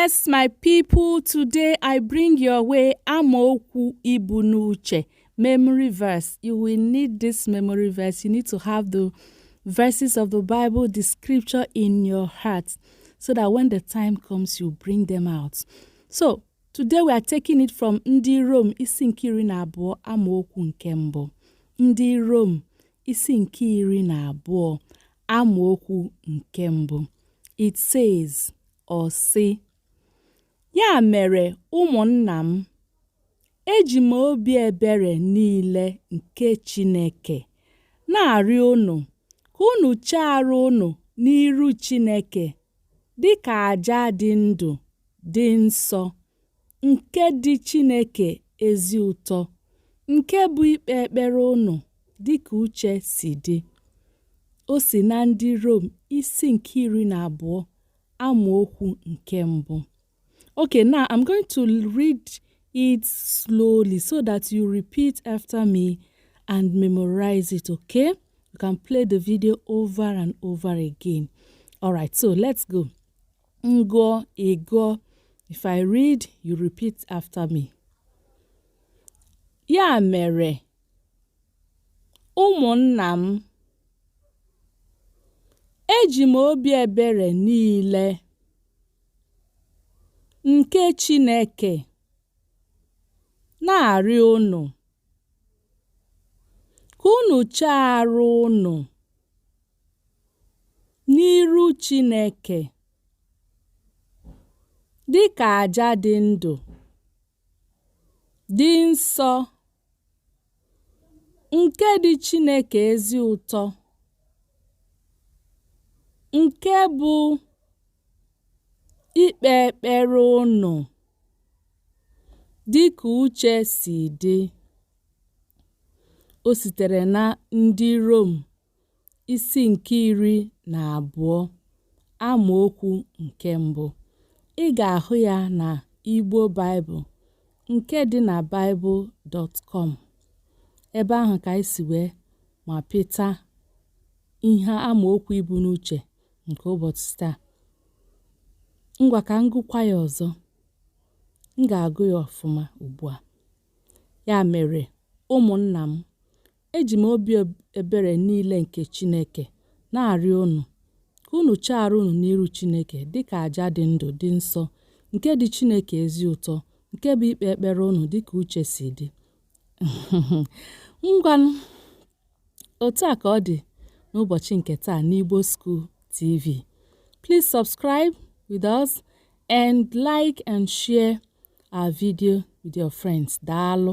Yes, my people, today I bring your way amaokwu ibu n'uche, memory verse. You will need this memory verse. You need to have the verses of the Bible, the scripture in your heart, so that when the time comes, you bring them out. So, today we are taking it from Ndị Rom isi nke 12 amaokwu nke mbụ. Ndị Rom isi nke 12 amaokwu nke mbụ. It says, ọ sị, Ya mere, ụmụnna m, eji m obi ebere niile nke Chineke na-arịọ unu ka unu chee arụ unu n'iru Chineke dị ka aja dị ndụ, dị nsọ, nke dị Chineke ezi ụtọ, nke bụ ikpe ekpere unu dị ka uche si dị. O si na Ndị Rom isi nke 12 amaokwu nke mbụ. Okay, now I'm going to read it slowly so that you repeat after me and memorize it, okay? You can play the video over and over again. All right, so let's go. M gụọ, ị gụọ. If I read, you repeat after me. Ya mere, ụmụnna m, eji m obi ebere niile nke Chineke na-arịọ unu ka unu chee arụ unu n'iru Chineke dị ka aja dị ndụ, dị nsọ, nke dị Chineke ezi ụtọ, nke bụ ikpe ekpere unu dị ka uche si dị. O sitere na Ndị Rom isi nke 12 amaokwu nke mbụ. Ị ga-ahụ ya na Igbo Bible nke dị na Bible.com. Ebe ahụ ka anyị si wee mapịta ihe amaokwu ibu n'uche nke ụbọchị taa. Ngwa ka m gụkwa ya ọzọ. M ga-agụ ya ọfụma ugbu a. Ya mere, ụmụnna m, eji m obi ebere niile nke Chineke na-arịọ unu ka unu chee arụ unu n'iru Chineke dị ka aja dị ndụ, dị nsọ, nke dị Chineke ezi ụtọ, nke bụ ikpe ekpere unu dị ka uche si dị. Ngwanụ, otu a ka ọ dị n'ụbọchị nke taa n'Igbo School TV. Please subscribe with us and like and share our video with your friends. Daalụ.